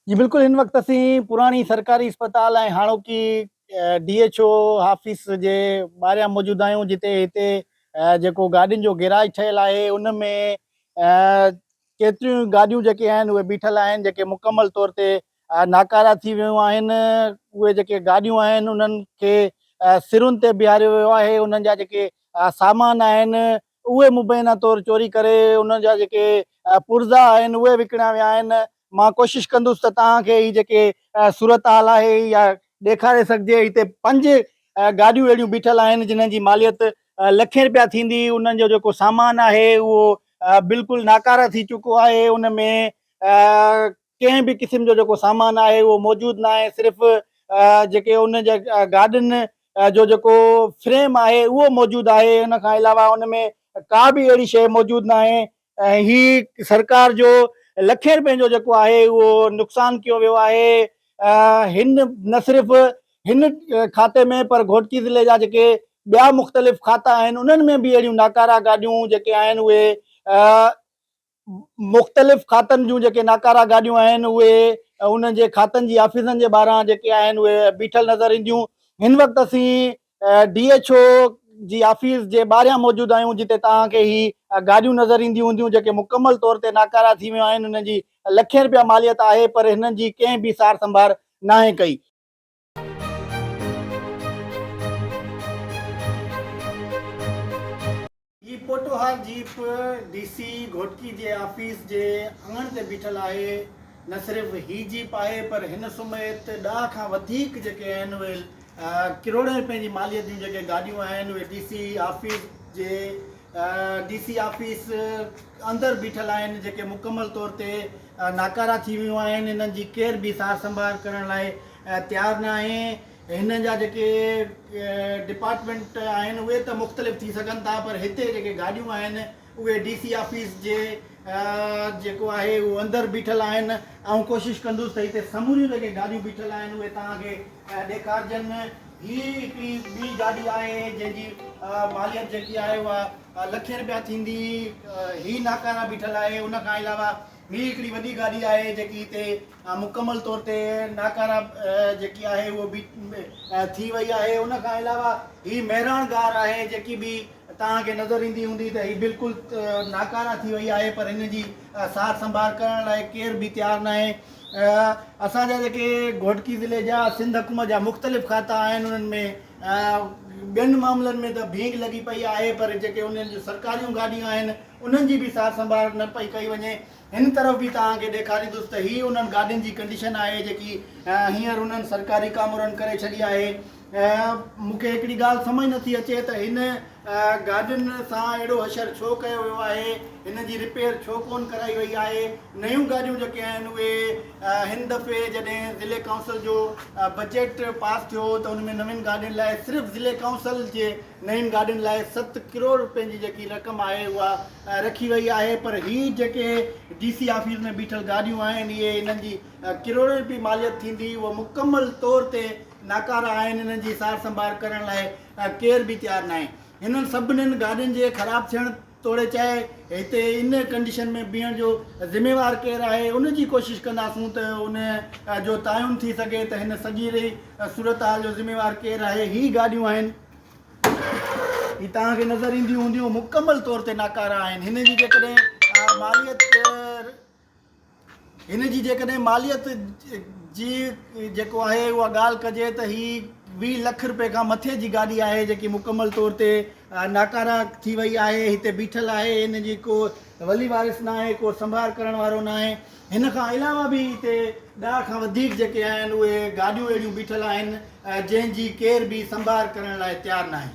جي بلڪل هن وقت اسين پراڻي سرڪاري اسپتال ۽ هاڻوڪي ڊي ايڇ او آفيس جي ٻاهريان موجود آهيون جتي هتي جيڪو گاڏين جو گيراج ٺهيل آهي ان ۾ ڪيتريون گاڏيون جيڪي آهن اهي بيٺل آهن جيڪي مڪمل طور تي ناڪارا ٿي ويون آهن اهي جيڪي گاڏيون آهن انهن کي سرن تي بيهاريو ويو آهي انهن جا جيڪي سامان آهن اهي مبينا طور چوري ڪري انهن جا جيڪي پرزا آهن اهي وڪڻيا ويا آهن مان ڪوشش ڪندس ته توهان کي هي جيڪي صورتحال آهي اها ڏيکاري سگهجي. هتي پنج گاڏيون اهڙيون بيٺل آهن جنھن جي ماليت لکين رپيا ٿيندي. انهن جو جيڪو سامان آهي اهو بلڪل ناڪاره ٿي چڪو آهي. ان ۾ ڪنهن به قسم جو جيڪو سامان آهي اهو موجود ناهي. صرف جيڪي ان جي گاڏين جو جيڪو فريم آهي اهو موجود آهي. ان کان علاوه ان ۾ ڪا به اهڙي شيء موجود ناهي. ۽ هي سرڪار جو لکين روپين جو جيڪو آهي اهو نقصان ڪيو ويو آهي هن نه صرف هن کاتي ۾ پر گهوٽڪي ضلعي جا جيڪي ٻيا مختلف کاتا آهن انهن ۾ به اهڙيون ناڪارا گاڏيون جيڪي آهن اهي مختلف کاتن جون جيڪي ناڪارا گاڏيون آهن اهي انهن جي کاتن جي آفيسن جي ٻاهران جيڪي آهن اهي بيٺل نظر اينديون هن وقت اسين ڊي ايڇ او جي آفيس جي ٻاهريان موجود آهيون جتي توهان کي هي گاڏيون نظر اينديون هونديون جيڪي مڪمل طور تي ناڪارا ٿي ويون آهن انهن جي لکين رپيا ماليت آهي پر هنن جي ڪنهن به سار سنڀار ناهي ڪئي. هي Potohar jeep D C Ghotki جي آفيس جي اڱڻ تي بيٺل آهي. نه صرف هي جيپ آهي پر هن سميت ڏاهه کان وڌيڪ جيڪي آهن اهي ڪروڙين رپين جي ماليت جون جيڪي گاڏيون آهن اهي ڊي سي آفيس جي ڊي سي آفيس اندر بيٺل آهن جيڪي مڪمل طور تي ناڪارا ٿي ويون آهن انهن جي ڪير به سار سنڀار ڪرڻ لاء تيار ناهي. هنن جا جيڪي ڊپارٽمينٽ آهن اهي ته مختلف ٿي سگهن ٿا پر هتي جيڪي گاڏيون آهن اهي ڊي سي آفيس جي جيڪو آهي اهو اندر بيٺل آهن آئون ڪوشش ڪندس ته هتي سموريون جيڪي گاڏيون بيٺل آهن اهي توهان کي ڏيکارجن هي هڪڙي ٻي گاڏي آهي جنهن جي ماليت جيڪي آهي اها لکين رپيا ٿيندي هي ناڪارا بيٺل آهي ان کان علاوه هي هڪڙي وڏي گاڏي آهي جيڪي هتي مڪمل طور تي ناڪاره جيڪي آهي اهو به ٿي وئي آهي ان کان علاوه هي مهراڻ گار آهي جيڪي به توهان کي نظر ايندي هوندي ته هي بلڪل ناڪاره ٿي وئي آهي پر هن جي سار سنڀار ڪرڻ لاء ڪير به تيار ناهي اسان جا جيڪي گهوٽڪي ضلعي جا سنڌ حڪومت جا مختلف کاتا آهن انهن ۾ ٻين معاملن ۾ ته ڀينگ لڳي پئي آهي پر جيڪي انهن جون سرڪاريون گاڏيون آهن انهن جي به سار سنڀار نه پئي ڪئي وڃي. هن طرف به توهان کي ڏيکاريندس ته هي انهن گاڏين جي ڪنڊيشن آهي جيڪي هينئر انهن سرڪاري ڪامورن ڪري ڇڏي آهي. مون کي هڪڙي ڳالهه سمجهه نه ٿي اچي ته هن گاڏين سان اهڙو حشر ڇو ڪيو ويو آهي، هن جي رپيئر ڇو ڪونه ڪرائي وئي آهي. نيون گاڏيون جيڪي آهن اهي هن دفعي جڏهن ضلعي ڪائونسل جو بجيٽ پاس ٿيو ته ان ۾ نوين گاڏين لاء صرف ضلعي ڪائونسل جي نين گاڏين لاء ست ڪروڙ رپين جي جيڪي رقم آهي اها رکي وئي آهي پر هي جيڪي ڊي سي آفيس ۾ بيٺل گاڏيون آهن اهي انهن جي ڪروڙين رپي ماليت ٿيندي اهي مڪمل طور تي ناڪاره آهن انهن جي سار سنڀار ڪرڻ لاء ڪير به تيار ناهي هنن سڀنين گاڏين جي خراب ٿيڻ توڙي چاهي هتي ان ڪنڊيشن ۾ بيهڻ جو ذميوار ڪير آهي ان جي ڪوشش ڪنداسون ته ان جو تعين ٿي سگهي ته هن سڄي صورتحال جو ذميوار ڪير آهي هي گاڏيون آهن هي توهان کي نظر اينديون هونديون مڪمل طور تي ناڪاره آهن هن جي جيڪڏهن ماليت هن جي جيڪڏهن ماليت جي جيڪو آهي اها ڳالهه ڪجي ته هي 20 لک رپئي کان مٿي جي گاڏي آهي جيڪي مڪمل طور تي ناڪاره ٿي وئي آهي هتي بيٺل آهي هن جي ڪو ولي وارث ناهي ڪو سنڀار ڪرڻ وارو ناهي هن کان علاوه به هتي ڏهه کان وڌيڪ جيڪي آهن اهي گاڏيون اهڙيون بيٺل آهن جنهن جي ڪير به سنڀار ڪرڻ لاء تيار ناهي.